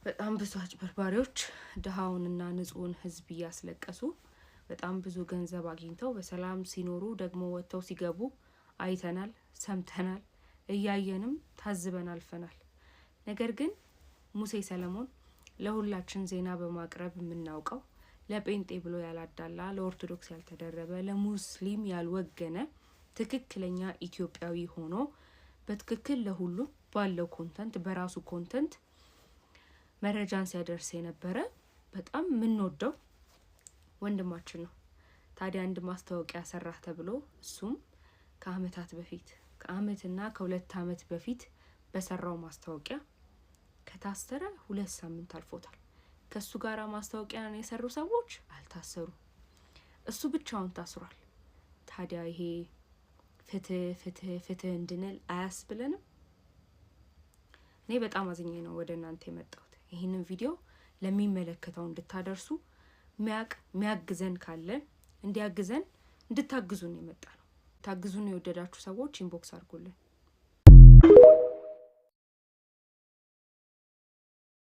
በጣም ብዙ አጭበርባሪዎች ድሃውንና ንጹሑን ሕዝብ እያስለቀሱ በጣም ብዙ ገንዘብ አግኝተው በሰላም ሲኖሩ ደግሞ ወጥተው ሲገቡ አይተናል፣ ሰምተናል፣ እያየንም ታዝበን አልፈናል። ነገር ግን ሙሴ ሰለሞን ለሁላችን ዜና በማቅረብ የምናውቀው፣ ለጴንጤ ብሎ ያላዳላ፣ ለኦርቶዶክስ ያልተደረበ፣ ለሙስሊም ያልወገነ፣ ትክክለኛ ኢትዮጵያዊ ሆኖ በትክክል ለሁሉም ባለው content፣ በራሱ content መረጃን ሲያደርስ የነበረ በጣም የምንወደው ወንድማችን ነው። ታዲያ አንድ ማስታወቂያ ሰራህ ተብሎ፣ እሱም ከአመታት በፊት፣ ከአመትና ከ2 አመት በፊት በሰራው ማስታወቂያ ከታሰረ 2 ሳምንት አልፎታል። ከእሱ ጋር ማስታወቂያ የሰሩ ሰዎች አልታሰሩም። እሱ ብቻውን ታስሯል። ታዲያ ይሄ ፍትህ፣ ፍትህ፣ ፍትህ እንድንል አያስብለንም? እኔ በጣም አዝኜ ነው ወደ እናንተ የመጣሁት። ይህንን ቪዲዮ ለሚመለከተው እንድታደርሱ፣ ሚያቅ ሚያግዘን ካለ እንዲያግዘን፣ እንድታግዙን የመጣ ነው። ታግዙን የወደዳችሁ ሰዎች inbox አድርጉልን።